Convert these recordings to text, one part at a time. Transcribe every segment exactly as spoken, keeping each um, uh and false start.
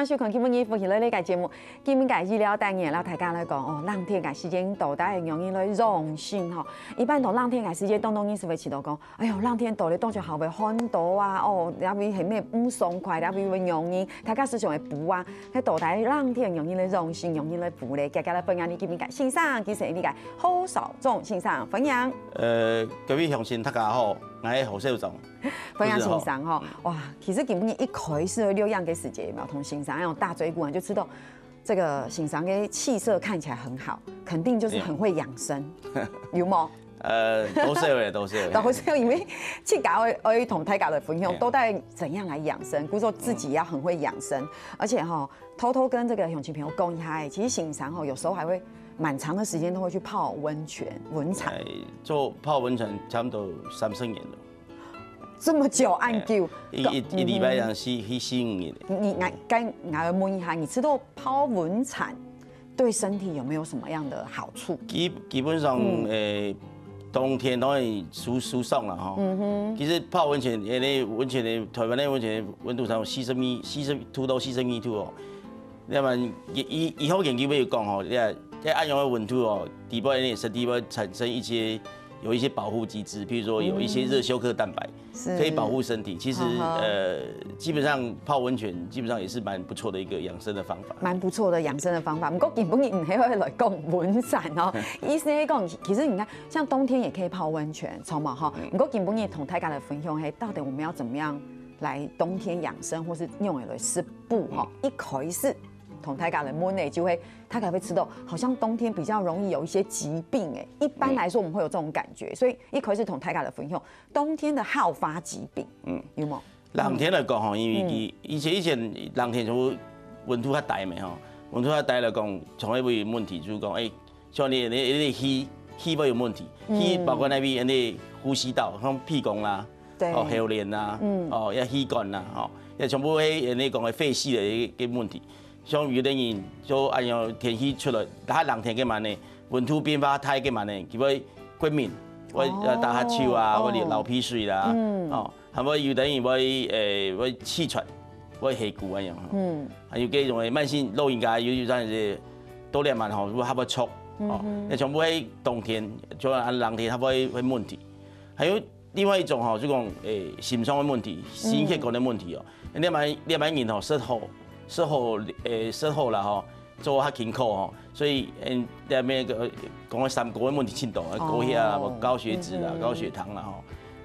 收看今晡日福氣來了个節目，今晡日个醫療單元，摎大家來講哦，冷天个時節到底仰般來養生吼。一般到冷天个時節，當多人係會試著講，哎喲，冷天到了，當就好會寒著啊，哦，然後係毋爽快，然後會癢人，大家時常會補啊。該到底冷天仰般來養生，仰般來補咧？今日來分享你今晡日个先生，佢係你个何紹宗先生，歡迎。呃，各位鄉親大家好，我係何紹宗。歡迎先生吼。哇，其實今晡日一開始錄音个時節，有無同先生用打嘴鼓啊，就知道這個先生个氣色看起來很好，肯定就是很會養生，有無？呃，多少咧，多少咧。然後是因為這個我我同大家來分享，嗯到底怎樣來養生，故所自己要很會養生，而且吼，偷偷跟這個鄉親朋友講一下，其實先生吼有時候還會蠻長的時間都會去泡溫泉、溫泉。哎，做泡溫泉差不多三四年了。這麼久恁久，一一一禮拜兩四去四五日。你你該我問一下，你知道泡溫泉對身體有沒有什麼樣的好處？基基本上，呃，冬天當然舒舒爽了哈。其實泡溫泉，因為溫泉的台灣的溫泉的溫度差不多四十米，四十度到四十米度哦。那麼以以以後研究會有講吼，你看這恁樣的溫度哦，底部的身體會產生一些有一些保護機制，譬如說有一些熱休克蛋白，是可以保護身體。其實嗯哼呃，基本上泡溫泉基本上也是蠻不錯的一個養生的方法。蠻不錯的養生的方法。不過今晡日毋係愛來講溫泉哦，意思係講，其實你看，像冬天也可以泡溫泉，著無吼？不過今晡日同大家來分享，嘿，到底我們要怎麼樣來冬天養生，或是用來食補吼？一開始同大家來問的就會，大家會知道，好像冬天比較容易有一些疾病，哎，一般來說我們會有這種感覺，所以一開始同大家來分享冬天的好發疾病，嗯，有無？冷天來講吼，因為佢以前以前冷天就溫度較低嘛吼，溫度較低來講，常會有問題，就是講，哎，像你你你氣氣會有問題，氣包括哪位，你呼吸道，像鼻公啦，對哦，喉輪啦，哦，也氣管啦，哦，也全部係你講个肺系的一个問題。像有的人就哎呀，天氣出來，佢冷天个嘛呢，溫度變化大个嘛呢，佢會過敏，會呃打哈欠啊，哦會流流鼻水啦，哦，還會有的人會誒會氣喘，會下肚恁樣。嗯，還有這種慢性老人家有有陣時多年慢吼，會較會著，哦，那全部係冬天，就冷天佢會會問題。還有另外一種吼，就講誒心臟的問題，心血管的問題哦，你買你買人吼，食好食好誒食好啦吼，做較勤苦吼，所以嗯，那邊个講个三高的問題盡多，高血壓啦、高血脂啦、高血糖啦吼，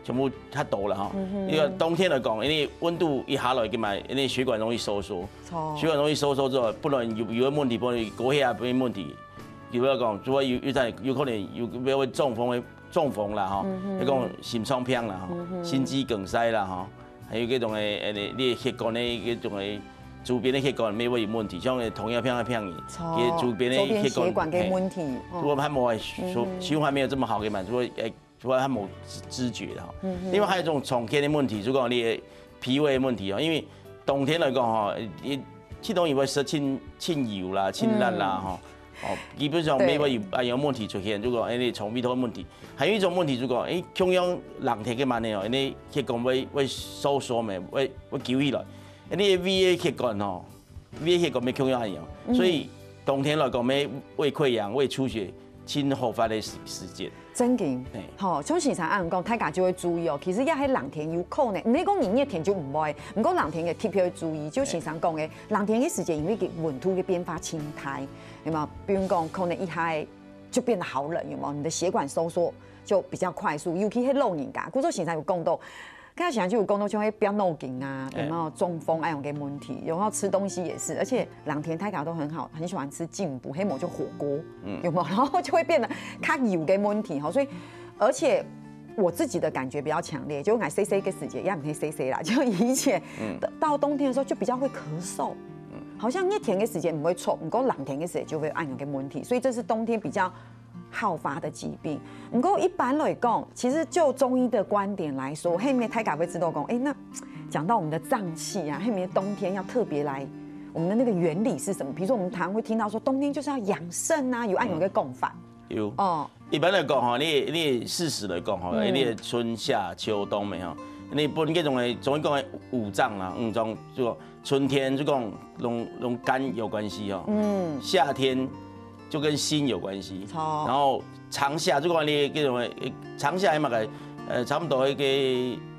全部較多啦吼。因為冬天來講，因為溫度一下來个嘛，因為血管容易收縮，哦血管容易收縮之後，不然有有个問題，不然高血壓个問題，有个講，就會有有陣有可能有會中風的中風啦吼，迄講心臟病啦吼，心肌梗塞啦吼，還有這種的，誒，你你血管的這種的周邊的血管乜會有問題，像糖尿病的病人，哦佢周邊的血周邊血管个管，問題，嘿，如果他們循循環沒有這麼好，可以嘛，就會誒，就會他們知知覺的哈。另外還有這種長期的問題，如果你的脾胃的問題哦，因為冬天來講哈，你其中也會食清清油啦、清辣啦哈。哦，基本上對乜會有啊有問題出現，如果誒你腸胃道問題，還有一種問題，如果誒共樣冷天个嘛呢哦，因為血管會會收縮咩，會會糾起來，誒你的胃的血管哦，胃的血管乜共樣一樣，所以冬天來講，乜胃潰瘍、胃出血，盡好發的時時間。真緊嘿，吼，像先生恁講，大家就會注意哦。其實也係冷天有可能，毋係講你熱天就毋會，毋過冷天个特別要注意。就先生講个，冷天个時節，因為个溫度个變化真大，有沒有？比如講，可能一下就變得好冷，有沒有？你的血管收縮就比較快速，尤其係老人家。故所先生有講到，看到先生就有講到，像會變腦筋啊，有沒有中風那種个問題？然後吃東西也是，而且冷天大家都很好，很喜歡吃進補，黑某就火鍋，有沒有？然後就會變得較油个問題哈，所以而且。我自己的感覺比較強烈，就我細細个時節，也毋係細細啦，就以前到冬天的時候就比較會咳嗽，好像熱天个時節毋會著，毋過冷天个時節就會恁樣个問題，所以這是冬天比較好發的疾病。毋過一般來講，其實就中醫的觀點來說，後面大家會知道講，哎，那講到我們的臟器啊，後面冬天要特別來，我們的那個原理是什麼？比如說我們常會聽到說冬天就是要養腎啊，有恁樣个講法。有哦，一般來講吼，你你事實來講吼，你的春夏秋冬嘛吼，你分這種的中醫講的五臟啦，五臟就春天就講攏攏肝有關係哦，嗯，夏天就跟心有關係，好，然後長夏就講你這種長夏嘛个，呃，差不多一個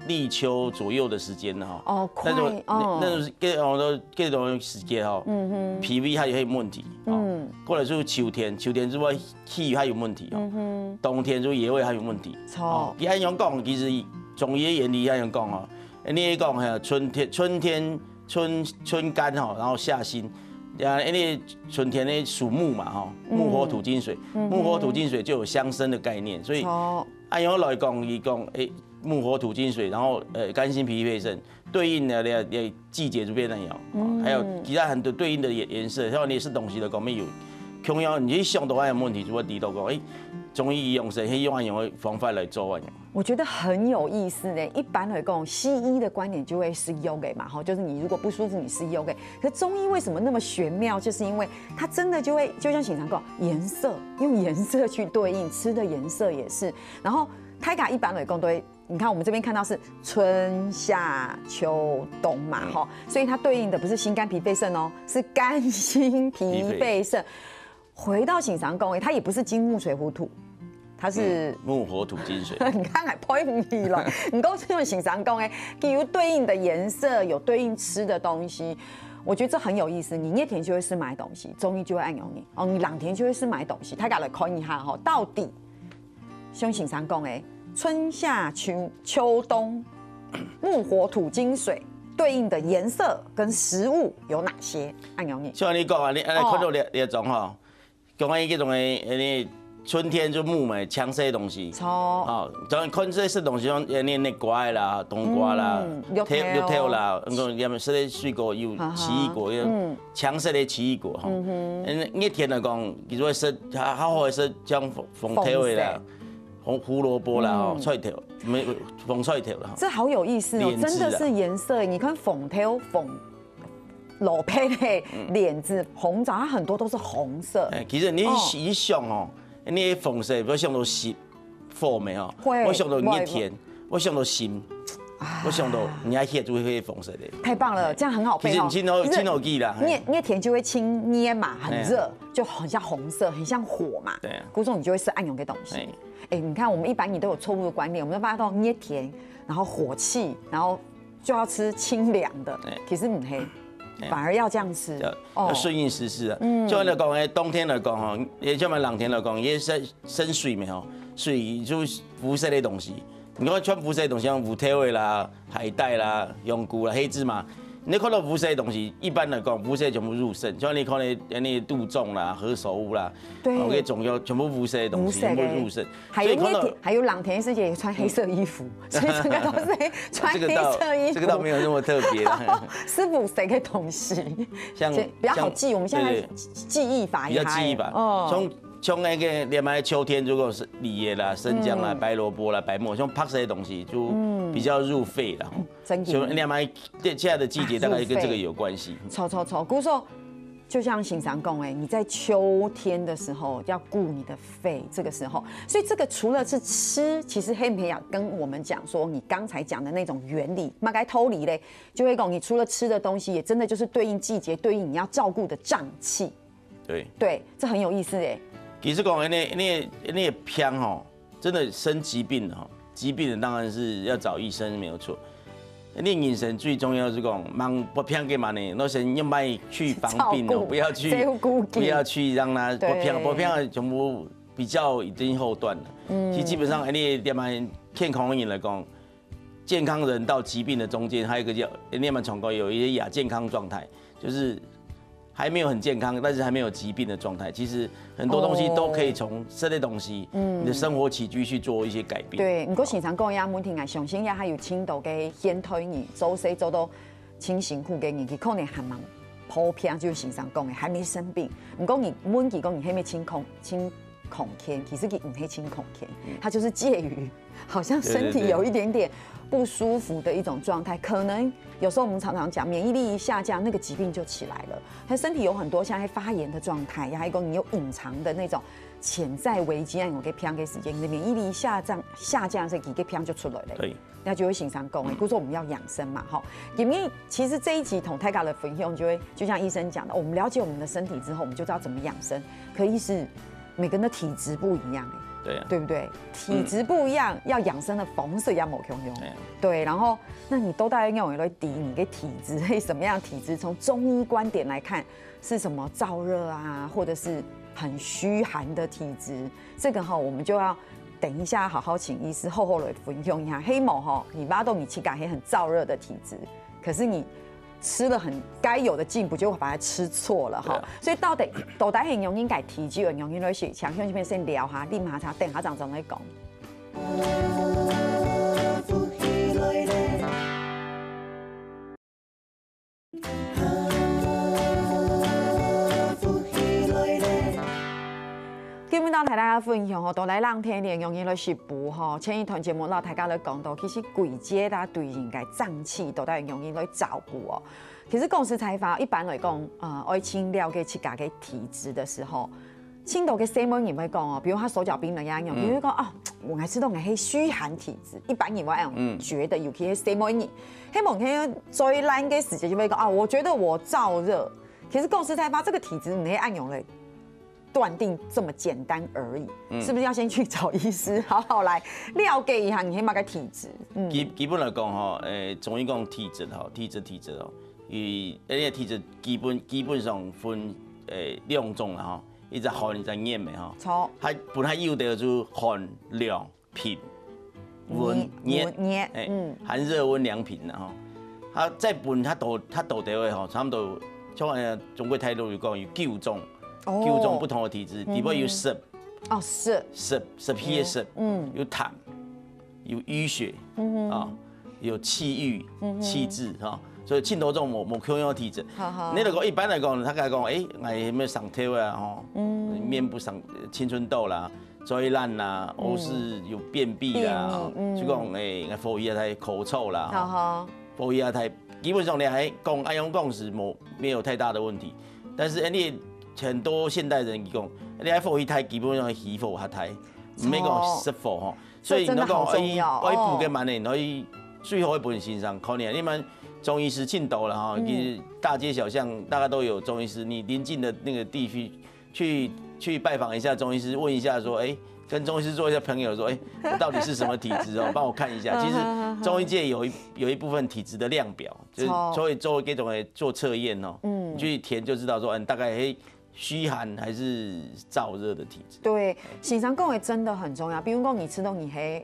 立秋左右的時間了哈。哦，那種快哦，那種這種這種時間哈，嗯哼，脾胃它也會有問題，嗯，過來就是秋天，秋天就會氣它有問題哦，嗯哼，冬天就腸胃它有問題，好，佢恁樣講，其實中醫的原理恁樣講哦，你講哈，春天春天春春肝哈，然後夏心，啊，因為春天呢屬木嘛哈，木火土金水，木火土金水就有相生的概念，所以，好，按樣來講，佢講，誒，木火土金水，然後呃肝心脾肺腎對應的那个季節就變那樣，還有其他很多對應的顏顏色，像你食東西的講，有，同樣你去想到這个問題，就會知道講，誒，中醫養生，係用恁樣的方法來做恁樣。 我覺得很有意思呢。一般來講，西醫的觀點就會是藥的嘛，吼，就是你如果不舒服，你是藥的。可中醫為什麼那麼玄妙？就是因為它真的就會，就像先生講，顏色，用顏色去對應，吃的顏色也是。然後大家一般來講都會，你看我們這邊看到是春夏秋冬嘛，吼，所以它對應的不是心肝脾肺腎哦，是肝心脾肺腎。回到先生講的，它也不是金木水火土，它是木火土金水。你看還配不起了。你講這種先生講的，佢有對應的顏色，有對應吃的東西，我覺得這很有意思。你熱天就會食麼个東西，中醫就會恁樣你哦，你冷天就會食麼个東西，大家來看一下哈，到底像先生講的，春夏秋秋冬，木火土金水对应的颜色跟食物有哪些？恁樣你像你講啊，你你看到這這種吼， 講起這種个，誒，春天就木嘛，青色个東西。錯，哦，當然看這些東西，像誒，你那瓜啦、冬瓜啦、嗯綠豆綠綠豆啦，講也食个水果有哈哈奇異果，有嗯青色个奇異果吼。嗯，熱天來講，其實會食，較好个食像紅紅豆个啦，紅胡蘿蔔啦，吼，菜頭，沒紅菜頭啦。这好有意思哦，莲子啊真的是颜色。你看粉条粉。萝卜的莲子红枣，它很多都是红色。哎，其實你哦一一想哦，你紅色，比如想到是火梅哦，會我想到熱天會，我想到心，我想到你愛血就會紅色的。太棒了，这样很好配哦。其實你真好可是真好記啦，热热天就会青热嘛，很热，就很像红色，很像火嘛。对啊故所你就会吃暗涌的东西哎。哎，你看我们一般人都有错误的观念，我们都发现到热天，然后火气，然后就要吃清凉的哎，其实很黑，哎反而要这样吃要哦要。顺应时事啊。嗯，就来讲，哎，冬天来讲哈，也像嘛冷天来讲，也是生水没吼，水就是浮色的东西。你看穿浮色的东西，像乌头的啦、海带啦、香菇啦、黑芝麻，你看到浮色的东西，一般来讲，浮色全部入肾。像你看那那杜仲啦、何首乌啦，对哦，那种要全部浮色的东西，浮色的全部入肾。还有所以看到热天，还有冷天的时节也穿黑色衣服，所以这个都是穿黑这个倒色衣服。这个倒没有那么特别啦。是不是个东西？像所以比较好记，像我们现在对对记忆法也比较记忆法。哦，像像那个连麦秋天，如果是李叶啦、生姜啦、嗯白萝卜啦、白木耳，像白色的东西就比较入肺了。真的所以连麦现在的季节大概跟这个有关系。错错错，故所就像先生讲哎，你在秋天的时候要顾你的肺，这个时候，所以这个除了是吃，其实黑莓雅跟我们讲说，你刚才讲的那种原理，嘛该偷理嘞，就会讲你除了吃的东西，也真的就是对应季节，对应你要照顾的脏器。对，对，这很有意思哎。其实讲那那那个病吼，真的生疾病的吼，疾病的当然是要找医生没有错。那人生最重要是讲，忙不病干嘛呢？那先要买去防病哦，照顾不要去照顾不要去让他不对病不病全部比较已经后段了。嗯，其实基本上，哎，你连麦健康的人来讲，健康人到疾病的中间，还有一个叫你们传过有一些亚健康状态，就是还没有很健康，但是还没有疾病的状态。其实很多东西都可以从这些东西，你的生活起居去做一些改变。对，不过先生讲呀，问题啊，相信也还有青岛个现代人，做事做到清醒苦个人，佢可能还蛮普遍，就是先生讲的，还没生病。不过你问佢讲你还没清空清康健，其实佢毋係盡康健，它就是介于好像身体有一点点不舒服的一种状态。可能有时候我们常常讲免疫力一下降，那个疾病就起来了。他身体有很多像发炎的状态，还有一个你有隐藏的那种潜在危机，有个病的时间，你的免疫力下降下降，所以个病就出来了。对。那就会形成功诶，故所我们要养生嘛，哈。因为其实这一集同大家的分享，就会就像医生讲的，我们了解我们的身体之后，我们就知道怎么养生。可以是每个人的体质不一样诶，对啊，对不对？体质不一样，要养生的方式也不相同。对啊对，然后那你都大概用来抵你的体质，是什么样的体质？从中医观点来看，是什么燥热啊，或者是很虚寒的体质？这个哈，我们就要等一下好好请医师厚厚的分享一下。黑某哈，你挖到你自家是很燥热的体质，可是你吃了很该有的进补，结果反而吃错了哈。对啊所以到底到底很容易改体质，很容易来写强，像这边先聊哈，立马茶等下长长来讲。今日同大家分享吼，到底冷天連容易來食補吼。前一段節目啦，大家都講到，其實季節啦對人个正氣到底容易來照顧哦。其實講實在話，一般來講，呃，愛清了解自家个體質的時候，盡多个細妹人會講哦，比如他手腳冰冷呀，有人會講啊，我還是都係虛寒體質，一般人會這樣覺得，尤其是細妹人。希望佢最爛个時節就會講啊，我覺得我燥熱。其實講實在話，這個體質你可以按用嘞。断定這麼簡單而已，是不是要先去找醫師，好好來了解一下你係麼个體質？嗯，基基本來講吼，誒，中醫講體質吼，體質體質哦，伊誒體質基本基本上分誒兩種啦吼，一隻寒一隻熱的吼，好，它本來有的就寒涼平，溫熱，溫熱誒，嗯寒熱溫涼平的吼，它再分它多它多的吼，差不多像誒中國大陸有講有九種，哦九種不同的體質，裡面有濕哦是，濕濕氣的濕，嗯有痰，有瘀血啊，有氣鬱、氣滯哈，所以盡多種無無共樣的體質。好好，你如果一般來講，大家講，誒，𠊎有沒有長頭啊？吼，面部上青春痘啦，嘴爛啦，或是有便秘啦，便秘嗯就講誒，𠊎呼吸啊太口臭啦，好好，呼吸啊太，基本上你還講愛用講是無沒有太大的問題，但是誒，你很多現代人講，你愛呼吸太基本上係呼吸太，毋係講食火吼。所以你講這真的好重要愛愛補哦个嘛呢，可以最好一本先生可能你們中醫師盡多了哈，其實大街小巷大家都有中醫師，你臨近的那個地區去去拜訪一下中醫師，問一下說，哎，跟中醫師做一下朋友，說，哎，我到底是什麼體質哦，幫我看一下。其實中醫界有一有一部分體質的量表，就是哦所以做這種的做測驗哦，你去填就知道說，嗯，大概嘿虛寒還是燥熱的體質。對，先生講的真的很重要。比如講你知道你係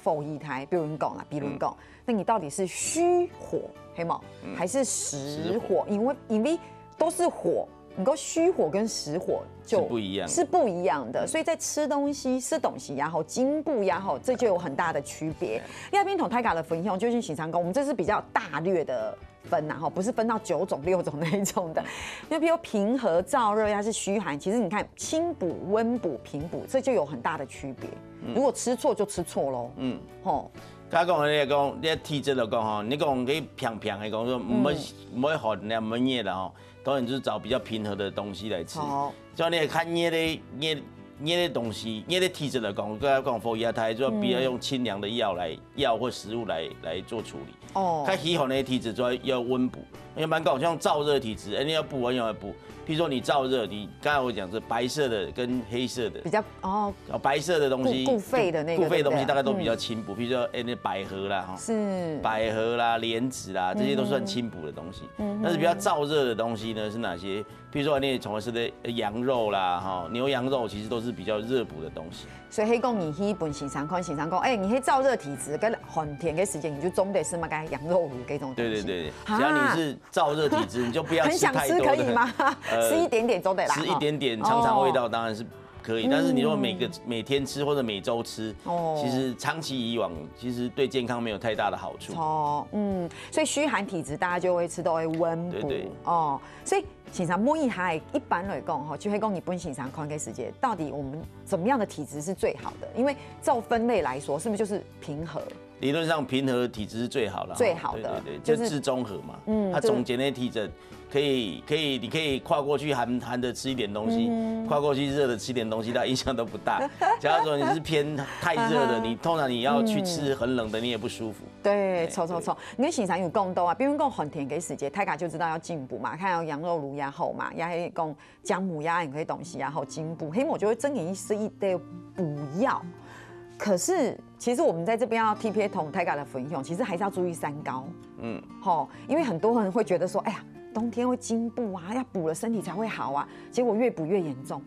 火氣大，比如講啦，比如講，那你到底是虛火，係無？還是實火？因為因為都是火，你講虛火跟實火就是不一樣的是不一樣的。所以在吃東西、食東西也好，進補也好，這就有很大的區別。廖斌同大家的分享，就是先生講，我們這是比較大略的分吶，吼，不是分到九種、六種那一種的。因為比如平和燥熱，它是虛寒，其實你看清補、溫補、平補，這就有很大的區別。如果吃錯就吃錯嘍，嗯，吼，剛剛講你講，你體質來講吼，你講你平平的講說，毋會毋會寒，你毋會熱啦吼，當然就是找比較平和的東西來吃。好，像你看熱的熱熱的東西，熱的體質來講，剛剛講火氣大，就要比較用清涼的藥來藥或食物來來做處理。哦較虛寒的體質就要要溫補。因為蠻搞像燥熱體質，哎，你要補，要補。譬如說你燥熱，你剛才我講是白色的跟黑色的，比較哦，哦，白色的東西，固固肺的那個固肺的東西對不對大概都比較輕補，比如說哎，那百合啦哈，是百合啦、蓮子啦，這些都算輕補的東西。但是比較燥熱的東西呢是哪些？比如說你從吃的羊肉啦，哈，牛羊肉其實都是比較熱補的東西。所以黑貢你去問先生看，先生講，哎，你係燥熱體質，跟寒天的時間，你就總得食麼个羊肉爐這種東西。對對對，啊只要你是燥熱體質，你就不要吃很想吃太多的。可以嗎？呃吃一點點總得啦，吃一點點，哈嚐嚐味道，哦當然是可以，但是你如果每个每天吃或者每周吃，哦，其实长期以往，其实对健康没有太大的好处。哦，嗯，所以虚寒体质大家就会吃到会温补，对对，哦，所以先生问一下，一般来讲吼，就会讲你本先生看个时节，到底我们怎么样的体质是最好的？因为照分类来说，是不是就是平和？理论上平和体质是最好的哈，最好的，对对对，就是就至中和嘛。嗯，它中间的体质可以可以，你可以跨过去寒寒的吃一点东西，跨过去热的吃点东西，它影响都不大。假如说你是偏太热的，你通常你要去吃很冷的，你也不舒服。对，错错错，你看先生有讲到啊，比如讲寒天个时节，大家就知道要进补嘛，看到羊肉炉也好嘛，也是讲 姜母鸭，你可以东西啊，好进补，黑某就会增减一些一的补药。可是其实我们在这边要特别同大家的分享，其实还是要注意三高。嗯，吼，因为很多人会觉得说，哎呀，冬天会进补啊，要补了身体才会好啊，结果越补越严重，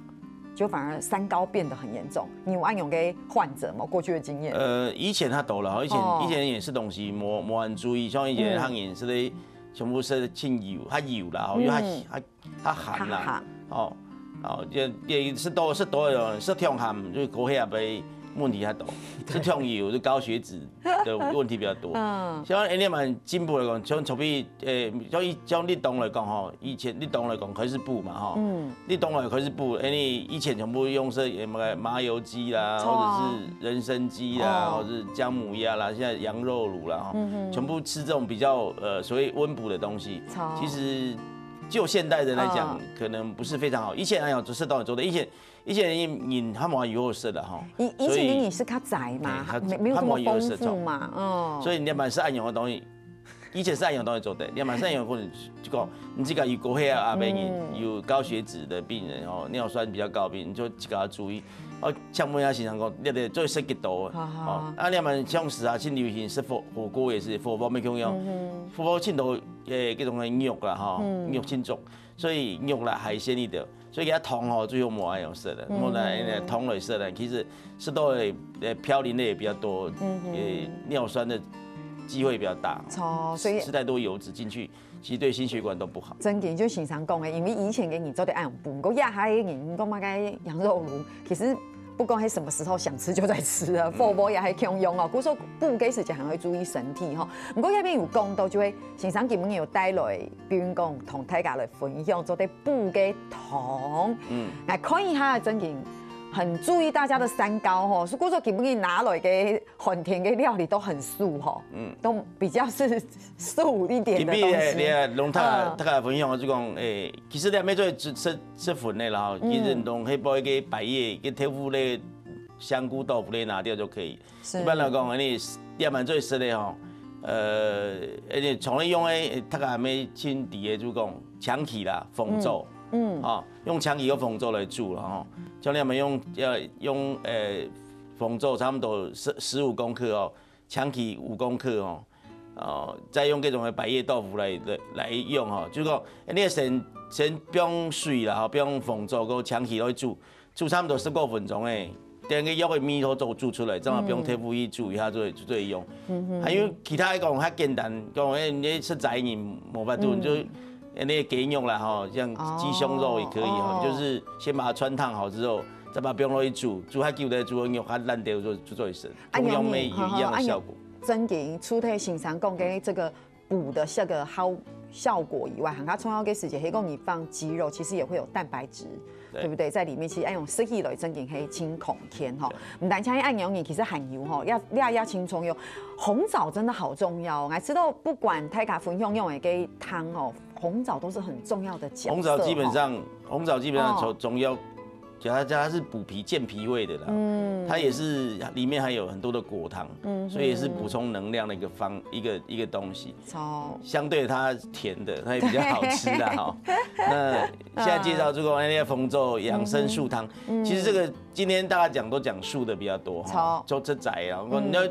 就反而三高变得很严重。你有恁样个患者吗？过去的经验？呃，以前較多了，以前、哦以前也是东西没没很注意，像以前的行业是咧，全部是进油，还油啦，吼，因为它、嗯它 較寒啦，較寒哦，哦，也也是多是多有是痛寒，就高血压个问题較多，是痛油就高血脂的问题比较多。嗯，像恁样嘛进步来讲，像从比诶，像以像立冬来讲吼，以前立冬来讲开始补嘛吼，嗯，立冬来开始补，因为以前全部用是什么麻油鸡啦，错啊或者是人参鸡啦，哦或者是姜母鸭啦，现在羊肉炉啦哈，嗯哼全部吃这种比较呃所谓温补的东西，错其实。 就现代人来讲，嗯可能不是非常好。以前哎呀，做事当然做的，以前以前人人他们有好食的哈，以以前的所以你是较宅嘛，哎他没没有这么丰他们有好食富嘛，嗯，所以你蛮是按用的东西。以前是按用东西做的，你蛮是按用可能就讲，你这个有高血压的病人，嗯有高血脂的病人哦，尿酸比较高的病人，你就自家注意。哦，像我们现在讲，你得做食几多，好好哦，啊，你蛮像时啊，很流行是火火锅也是，火锅没共样，嗯哼火锅尽头诶，这种肉啦哈，嗯肉尽重。 所以肉啦、海鲜一点，所以佢个湯吼，最好莫愛用食个，嗯莫拿个湯來食个。其實食到个呃嘌呤類也比較多，嗯哼也尿酸的機會比較大。哦，所以吃太多油脂進去，其實對心血管都不好。真个，就先生講个，因為以前个人做得恁樣補，毋過這下个人講麼个羊肉爐，其實不管係什麼時候想吃就在吃啊，火鍋也還共樣哦。故所補个時間還會注意身體吼。毋過這邊有講到，就係先生今日有帶來，比如講同大家來 分享做得補个湯。嗯，來看一下，正經很注意大家的三高吼。如果說今日拿來个寒天个料理都很素吼，嗯，都比較是素一點的東西。今日你你弄大嗯大家分享就講，誒，其實你還沒做食食食粉的啦，吼，其實弄黑包一个百叶，一个豆腐類、香菇、豆腐類拿掉就可以。 是一般來講，你你也蠻最食的吼，呃，而且從來用的，大家還沒清底的就講薔蕗啦、紅棗，嗯，哦，用薔蕗和紅棗來煮了吼。像你們用要用呃紅棗差不多十十五公克哦，薔蕗五公克哦，哦，再用這種的百叶豆腐來來來用吼，就講你先先放水啦，吼，放紅棗和薔蕗落去煮， 煮差不多十五分鐘誒，等个肉个味道做煮出來，正好放豆腐去煮一下，做做用。還有其他講較簡單，講誒，你食齋人無法度，就那个雞肉啦吼，像雞胸肉也可以吼，哦就是先把它汆燙好之後，再把它放落去煮，煮較久的煮个肉較爛掉，就就做一生，啊同樣也有一樣的效果。正經，除忒先生講个這個 補的這個好效果以外，還較重要个事情，係講你放雞肉，其實也會有蛋白質，對對不對？在裡面其實愛用食起來正經係真康健吼。毋單淨係恁樣，其實還有吼，要要要輕鬆用。紅棗真的好重要哦，我知道不管大家分享用的个湯吼，紅棗都是很重要的角色。紅棗基本上，紅棗基本上從中藥 其實它它是補脾健脾胃的啦，嗯，它也是裡面還有很多的果糖，嗯，所以也是補充能量的一個方一個一個東西。超相對它甜的，它也比較好吃啦哈。那現在介紹這個那个紅棗養生素湯，其實這個今天大家講都講素的比較多哈，超就這仔啊，我你要。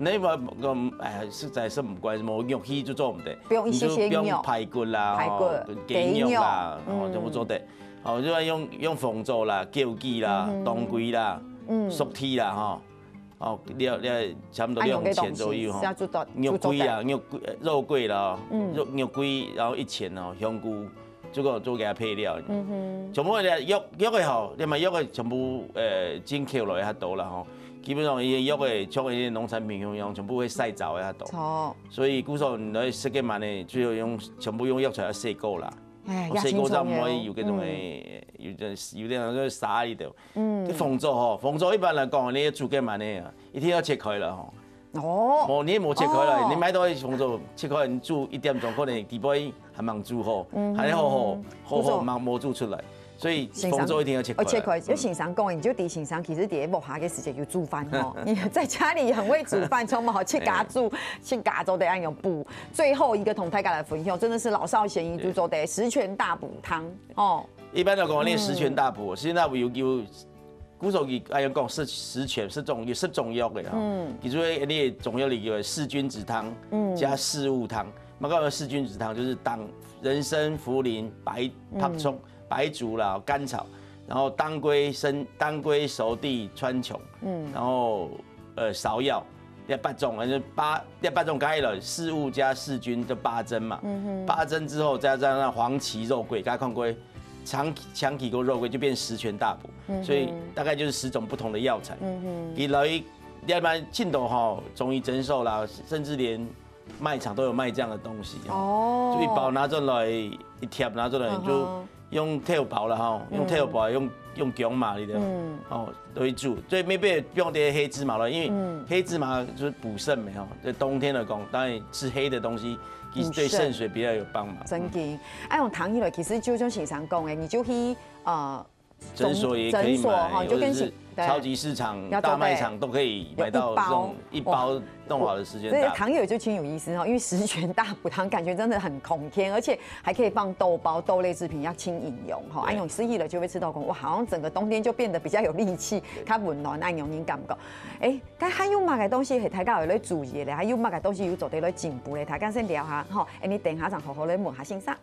你話講，哎呀，實在是毋怪，無肉去就做毋得，不用一些些你就不用肉排骨啦，排骨吼，雞肉啦，雞肉吼，全部做得。哦，就要用用紅棗啦、枸杞啦、當歸啦、熟地啦，吼，哦，了了，差不多兩錢左右吼。肉桂啊，肉桂肉桂啦，肉肉桂，然後一錢哦，香菇，做个做个配料。嗯哼。全部个藥藥个吼，你嘛藥个全部呃进口落去較多啦吼。基本上伊药个像一些农产品一样，全部會曬燥个較多。錯。所以故所你來食个嘛呢，最後用全部用藥材來曬過啦。哎，哦，曬過才毋會也清楚哦有這種嗯誒，有點有點像沙裡頭。嗯這紅棗吼，紅棗一般來講，你煮个嘛呢，一定要切開了吼。哦，無你無切開了，哦你買到紅棗切開，你煮一點鐘，可能底背還蠻煮好，還好好好好蠻無煮出來，所以紅棗一定要切開。而且可以，就先生講，你就提醒生，其實在屋下个時間有煮飯吼，你在家裡很會煮飯，從無自家煮，自家做得恁樣補。最後一個同大家來分享，真的是老少咸宜都做得十全大補湯哦。一般來講，你十全大補，十全大補有有，古早佢愛用講十十全是中有十中藥个哈。嗯，其中你中藥裡有四君子湯，嗯，加四物湯。那个四君子湯就是當人参、茯苓、白白术、白术啦、甘草，然後當歸、生當歸、熟地、川穹，嗯，然後呃芍药。 這八種，反正八這八種加起來，四物加四君就八珍嘛。八珍之後再加上黃芪、肉桂，大家看過，長長芪跟肉桂就變十全大補，所以大概就是十種不同的药材。一來，要不然进头哈，中医诊所啦，甚至连卖场都有卖这样的东西哦。哦就一包拿出来，一贴拿出来，嗯哼就用豆包了哈，用豆包，用用芎嘛，你的，嗯哦，都会煮，所以没必要用这些黑芝麻了，因为黑芝麻就是补肾嘛哈，在冬天来讲，当然吃黑的东西，其实对补肾肾水比较有帮忙。真的，哎，用糖一类，其实就像先生讲的，你就去呃诊所也可以诊所哈，买，你就跟或者是对超级市场要、大卖场都可以买到这种一包弄好的十全大补。这个糖友就挺有意思哈，因为十全大补汤感觉真的很空天，而且还可以放豆包、豆类制品，要轻饮用哈。哎，用十一了就会吃到讲，哇，好像整个冬天就变得比较有力气，它温暖，哎，有人感觉。哎，但还有么个东西，大家有在注意嘞？还有么个东西有做得来进步嘞？大家先聊下哈，哎，你等下再好好来问下先生。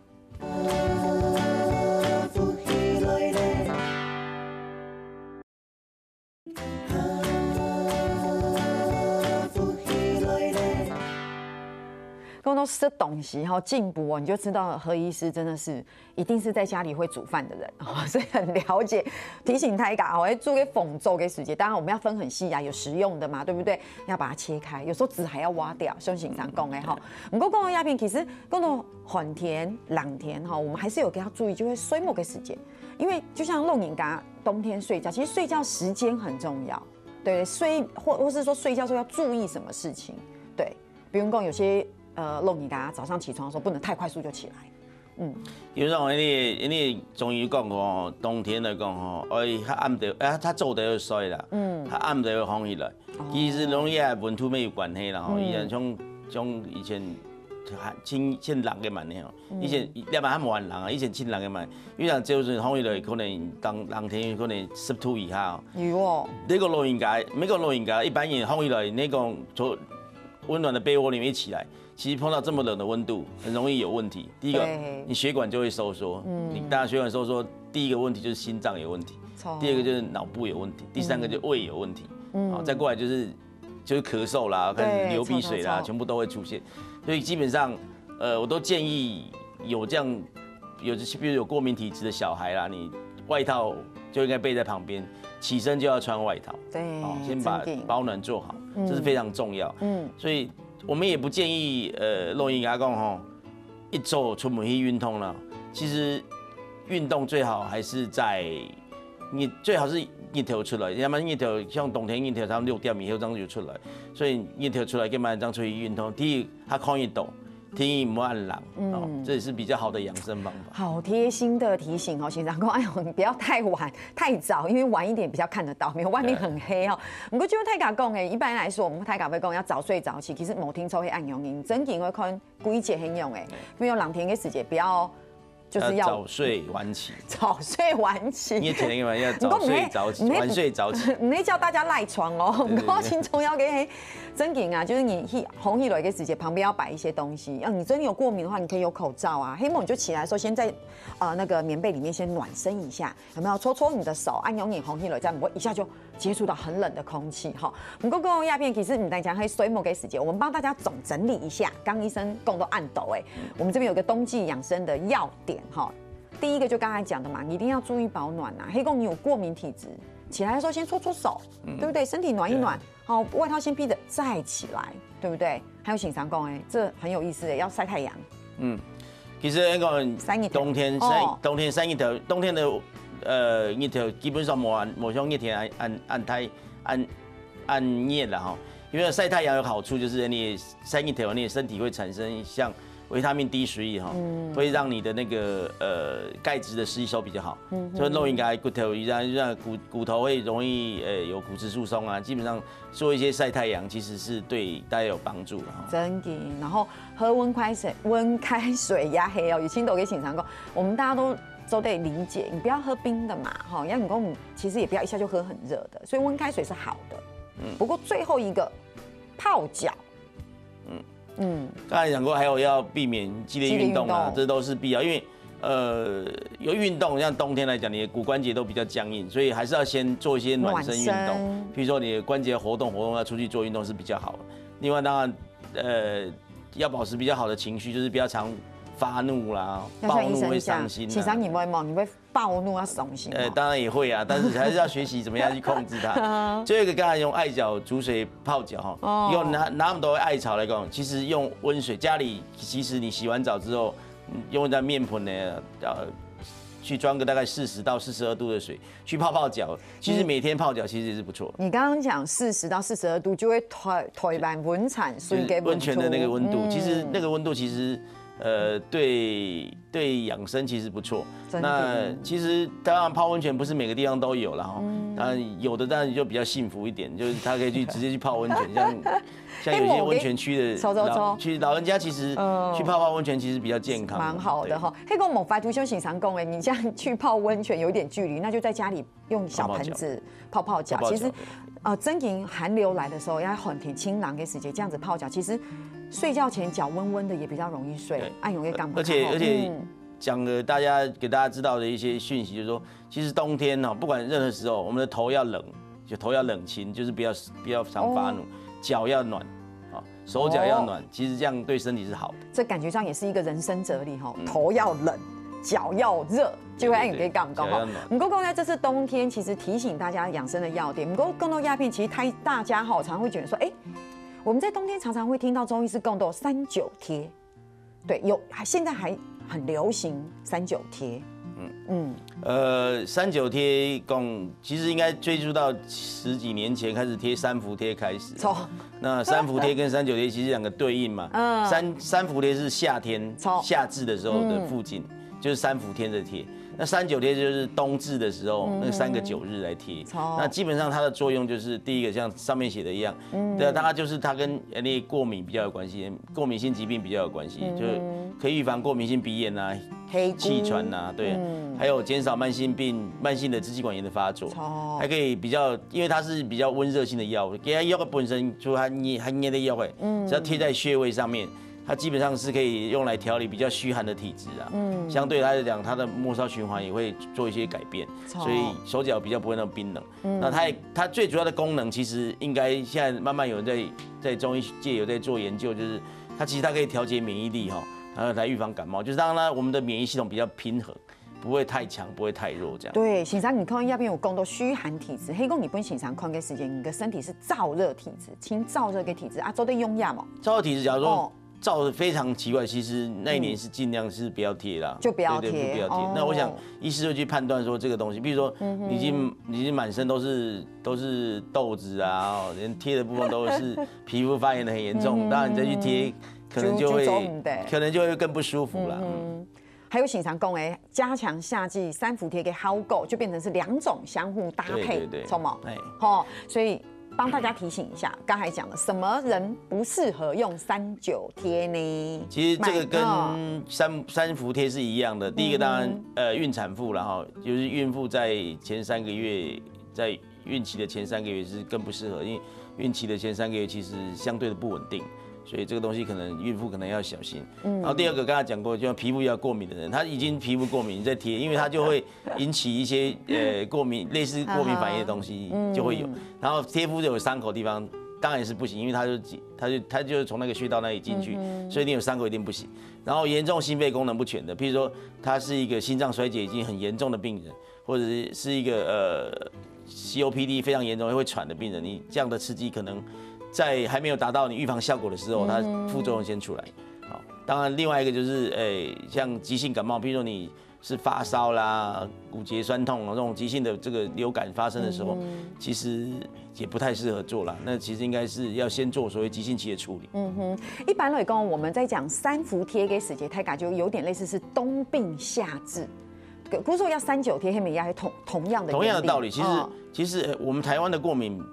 讲到吃东西哈，进补哦，你就知道何医师真的是一定是在家里会煮饭的人，所以很了解。提醒大家哦，在做个红棗的时节，当然我们要分很细啊，有食用的嘛，对不对？要把它切开，有时候籽还要挖掉，像先生讲的哈。不过讲到鸦片，其实讲到寒天、冷天哈，我们还是有给他注意，就会睡目的时间，因为就像老人家冬天睡觉，其实睡觉时间很重要。 对，睡或或是说睡觉时候要注意什么事情？对，比如讲有些呃，老人家早上起床的时候不能太快速就起来。有种因为因为中医讲吼，冬天来讲吼，哎，他暗得，哎，他做得要睡啦，嗯，他暗得要红起来。其实容易啊，温度没有关系啦，吼，伊像像以前还清清冷个嘛呢，以前那嘛还蛮冷啊，以前清冷个嘛，因为像就是红起来可能当当天可能十度以下哦。有哦，那个老人家，美国老人家一般人红起来，那个从温暖的被窝里面一起来，其实碰到这么冷的温度，很容易有问题。第一个，你血管就会收缩，你大家血管收缩，第一个问题就是心脏有问题，第二个就是脑部有问题，第三个就胃有问题，哦，再过来就是就是咳嗽啦，开始流鼻水啦，全部都会出现。所以基本上，呃，我都建议有这样有比如有过敏体质的小孩啦，你外套就应该备在旁边，起身就要穿外套。对，哦，先把真的保暖做好，这是非常重要。嗯，所以我们也不建议呃，老人家讲吼，一早出门去运动了。其实运动最好还是在你最好是日头出来，要么日头像冬天日头差不多六点以后这样就出来，所以日头出来干嘛这样出去运动？第一，它抗热度，第二，不会冷，哦，这也是比较好的养生方法。好贴心的提醒哦，先生讲，哎呦，你不要太晚、太早，因为晚一点比较看得到，因为外面很黑哦。不过就大家讲哎，一般来说，我们大家会讲要早睡早起，其实某听说会按用，你真的会看季节很用哎，比如冷天的时节不要就是要要早睡晚起，早睡晚起。你也可能嘛，要早睡早起，你晚睡早起。你没叫大家赖床哦，对对不过心中要给真紧啊，就是你去红起来的时节，旁边要摆一些东西。要你真的有过敏的话，你可以有口罩啊。黑梦你就起来的时候，先在呃那个棉被里面先暖身一下，有没有？搓搓你的手，按用你红起来，这样不会一下就接触到很冷的空气哈。不过讲到鸦片，其实你在讲黑水母的时节，我们帮大家总整理一下。刚医生讲到暗斗哎，我们这边有个冬季养生的要点哈。第一个就刚才讲的嘛，你一定要注意保暖啊。黑公，你有过敏体质，起来的时候先搓搓手，对不对？身体暖一暖，好，外套先披着再起来，对不对？还有先生讲，哎，这很有意思哎，要晒太阳。嗯，其实那个晒日头冬天晒哦冬天晒日头，冬天的呃日头基本上无按无像热天按按按太按按热了哈，因为晒太阳有好处，就是你晒日头，你的身体会产生像维他命 D three 哈，会让你的那个呃钙质的吸收比较好，所以弄应该骨头让让骨骨头会容易呃有骨质疏松啊，基本上做一些晒太阳其实是对大家有帮助的哈。真的，然后喝温开水，温开水也黑哦。有听到个先生讲，我们大家都都得理解，你不要喝冰的嘛，哈，要你讲，其实也不要一下就喝很热的，所以温开水是好的。嗯，不过最后一个泡脚，嗯嗯，刚才讲过，还有要避免激烈运动啊，激烈运动这都是必要，因为呃有运动，像冬天来讲，你的骨关节都比较僵硬，所以还是要先做一些暖身运动，暖身比如说你的关节活动活动，要出去做运动是比较好的。另外，当然呃要保持比较好的情绪，就是不要常发怒啦，要像医生暴怒会讲，伤心、啊。其实你会吗？你会暴怒要伤心吗？呃，当然也会啊，但是还是要学习怎么样去控制它。最后一个，刚才用艾草煮水泡脚哈，哦用拿拿那么多艾草来讲，其实用温水，家里其实你洗完澡之后，嗯用一张面盆呢，呃，去装个大概四十到四十二度的水，去泡泡脚。其实每天泡脚其实也是不错。你刚刚讲四十到四十二度，就会推推板温产，就是水给温泉的那个温度，嗯其实那个温度其实呃对对养生其实不错。真的那其实当然泡温泉不是每个地方都有了哈，嗯当然有的当然就比较幸福一点，就是他可以去直接去泡温泉，像像有些温泉区的哎我跟老其实老人家其实嗯去泡泡温泉其实比较健康，蛮好的哈。黑公某白图兄先生讲哎，你这样去泡温泉有点距离，那就在家里用小盆子泡泡脚。泡泡脚其实，呃，真正寒流来的时候，要很挺清凉的时间，这样子泡脚，其实睡觉前脚温温的也比较容易睡对，按容易干嘛？而且而且嗯讲个大家给大家知道的一些讯息，就是说，其实冬天呢，不管任何时候，我们的头要冷，就头要冷清，就是不要不要常发怒，脚要暖，啊，手脚要暖，其实这样对身体是好的。这感觉上也是一个人生哲理哈，头要冷，脚要热，就会让你可以感觉哈脚要暖。不过刚才这次冬天，其实提醒大家养生的要点。不过讲到鸦片，其实大大家哈常常会觉得说，哎，我们在冬天常常会听到中医师讲到三九贴，对，有现在还很流行三九贴，嗯嗯，呃，三九贴讲，其实应该追溯到十几年前开始贴三伏贴开始。错，那三伏贴跟三九贴其实两个对应嘛，嗯三三伏贴是夏天错夏至的时候的附近，就是三伏贴的贴。那三九贴就是冬至的时候，那三个九日来贴。错那基本上它的作用就是第一个像上面写的一样，对啊，它就是它跟那过敏比较有关系，过敏性疾病比较有关系，就是可以预防过敏性鼻炎啊、黑菇气喘呐，对，还有减少慢性病、慢性的支气管炎的发作，错还可以比较，因为它是比较温热性的药物，给它药个本身就它热它热的药哎，只要贴在穴位上面。它基本上是可以用来调理比较虚寒的体质啊，嗯，相对来讲，它的末梢循环也会做一些改变，错所以手脚比较不会那么冰冷。那它也它最主要的功能，其实应该现在慢慢有人在在中医界有在做研究，就是它其实它可以调节免疫力哈，然后来预防感冒，就是让它我们的免疫系统比较平衡，不会太强，不会太弱这样。对，先生，你看那边有讲到虚寒体质，黑公你本身上看个时间，你的身体是燥热体质，轻燥热个体质啊，做得用药嘛？燥热体质，假如说哦燥的非常奇怪，其实那一年是尽量是不要贴啦，就不要贴对对，不要贴。哦那我想医师会去判断说这个东西，比如说你已经你已经满身都是都是痘子啊，哦连贴的部分都是皮肤发炎的很严重，当然你再去贴，可能就会就就做不得可能就会更不舒服了。嗯还有先生讲诶，加强夏季三伏贴个效果，就变成是两种相互搭配，对对对错吗？哎吼，所以帮大家提醒一下，刚才讲的什么人不适合用三九贴呢？其实这个买嗯跟三三伏贴是一样的。第一个当然，呃，孕产妇然后就是孕妇在前三个月，在孕期的前三个月是更不适合，因为孕期的前三个月其实相对的不稳定，所以这个东西可能孕妇可能要小心。然后第二个刚才讲过，就像皮肤要过敏的人，他已经皮肤过敏，你再贴，因为它就会引起一些呃过敏，类似过敏反应的东西就会有。然后贴肤有伤口的地方，当然是不行，因为他就他就他就是从那个穴道那里进去，所以你有伤口一定不行。然后严重心肺功能不全的，譬如说他是一个心脏衰竭已经很严重的病人，或者是是一个呃 C O P D 非常严重会喘的病人，你这样的刺激可能在还没有达到你预防效果的时候，它副作用先出来。好，当然另外一个就是诶、像急性感冒，譬如说你是发烧啦、骨节酸痛啊这种急性的这个流感发生的时候，其实也不太适合做啦。那其实应该是要先做所谓急性期的处理。一般来讲，我们在讲三伏贴个时节，大概就有点类似是冬病夏治。古时候要三伏贴，下面也同同样的同样的道理，其实、哦其实呃我们台湾的过敏，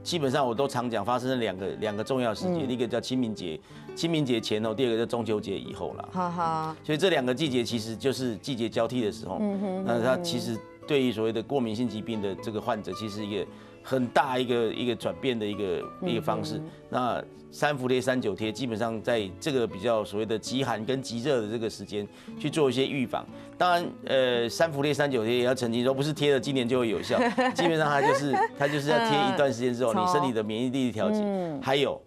基本上我都常讲发生了两个两个重要时节，第一个叫清明节，清明节前后，第二个叫中秋节以后啦。哈哈，所以这两个季节其实就是季节交替的时候，那它其实对于所谓的过敏性疾病的这个患者，其实一个很大一个一个转变的一个一个方式。那三伏贴、三九贴，基本上在这个比较所谓的极寒跟极热的这个时间去做一些预防。当然，呃，三伏贴、三九贴也要澄清说，不是贴了今年就会有效，基本上它就是它就是要贴一段时间之后，嗯你身体的免疫力调节。还有，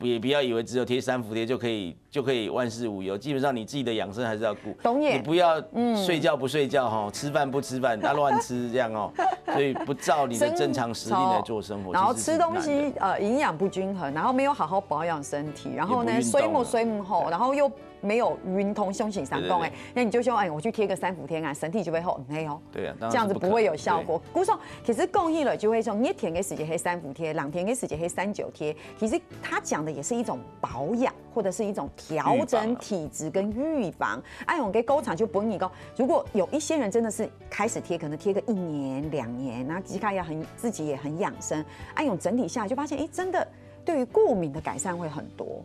也不要以为只有贴三伏贴就可以就可以万事无忧。基本上你自己的养生还是要顾，懂耶你不要睡觉不睡觉哈，吃饭不吃饭，啊乱吃这样哦，所以不照你的正常时令来做生活，然后其实是吃东西难的呃营养不均衡，然后没有好好保养身体，然后呢也不运动啊睡没睡不好，然后又没有运动，像先生讲的对对对，那你就说哎，我去贴个三伏贴啊，身体就会好，很黑哦。对啊，当然这样子不会有效果是可能。故所其实讲起来就会说，热天的时节贴三伏贴，冷天的时节贴三九贴，其实它讲的也是一种保养，或者是一种调整体质跟预防。哎，我跟工厂就不用你讲，如果有一些人真的是开始贴，可能贴个一年两年，然后其实他也很自己也很养生，哎，用整体下来就发现，哎，真的对于过敏的改善会很多。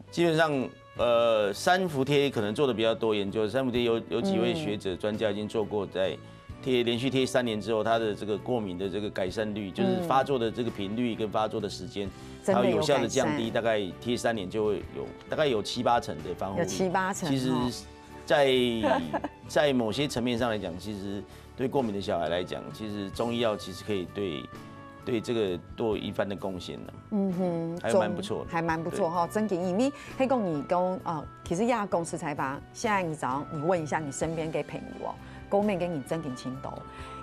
基本上，呃，三伏贴可能做的比较多研究。三伏贴有有几位学者专家已经做过在贴连续贴三年之后，它的这个过敏的这个改善率，就是发作的这个频率跟发作的时间，真的有还有有效的降低，改善大概贴三年就会有大概有七八成的防护有力。七八成其实哦，在在某些层面上来讲，其实对过敏的小孩来讲，其实中医药其实可以对对这个做一番的贡献呢。嗯哼，还蛮不错的。还蛮不错哈。真个，因为黑讲你讲哦，其实也讲实在吧，现在你早上你问一下你身边的朋友哦，过敏的人真个真多。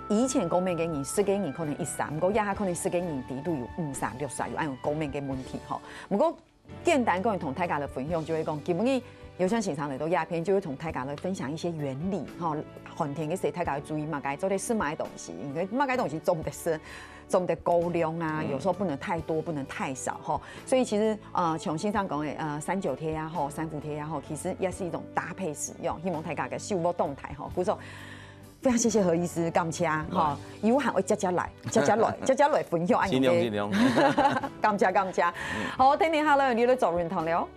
以前过敏的人十个人可能一三，不过现在可能十个人底都有五三六三有，还有过敏的问题哈。不过简单讲，同大家的分享就会讲，基本上有像先生来到这片，就会同大家来分享一些原理哈。寒天的时候，大家要注意嘛，该做得食么个东西，因为么个东西做不得食，做不得过量啊，有时候不能太多，不能太少哈。所以其实呃，像先生讲的呃，三九贴啊，吼，三伏贴啊，吼，其实也是一种搭配使用，希望大家个手无动态哈，故所。非常谢谢何医师，感谢哈，有閒會接接來，接接來，接接來分享，尽量尽量。感謝感謝。好，等一下呢，你來做運動了。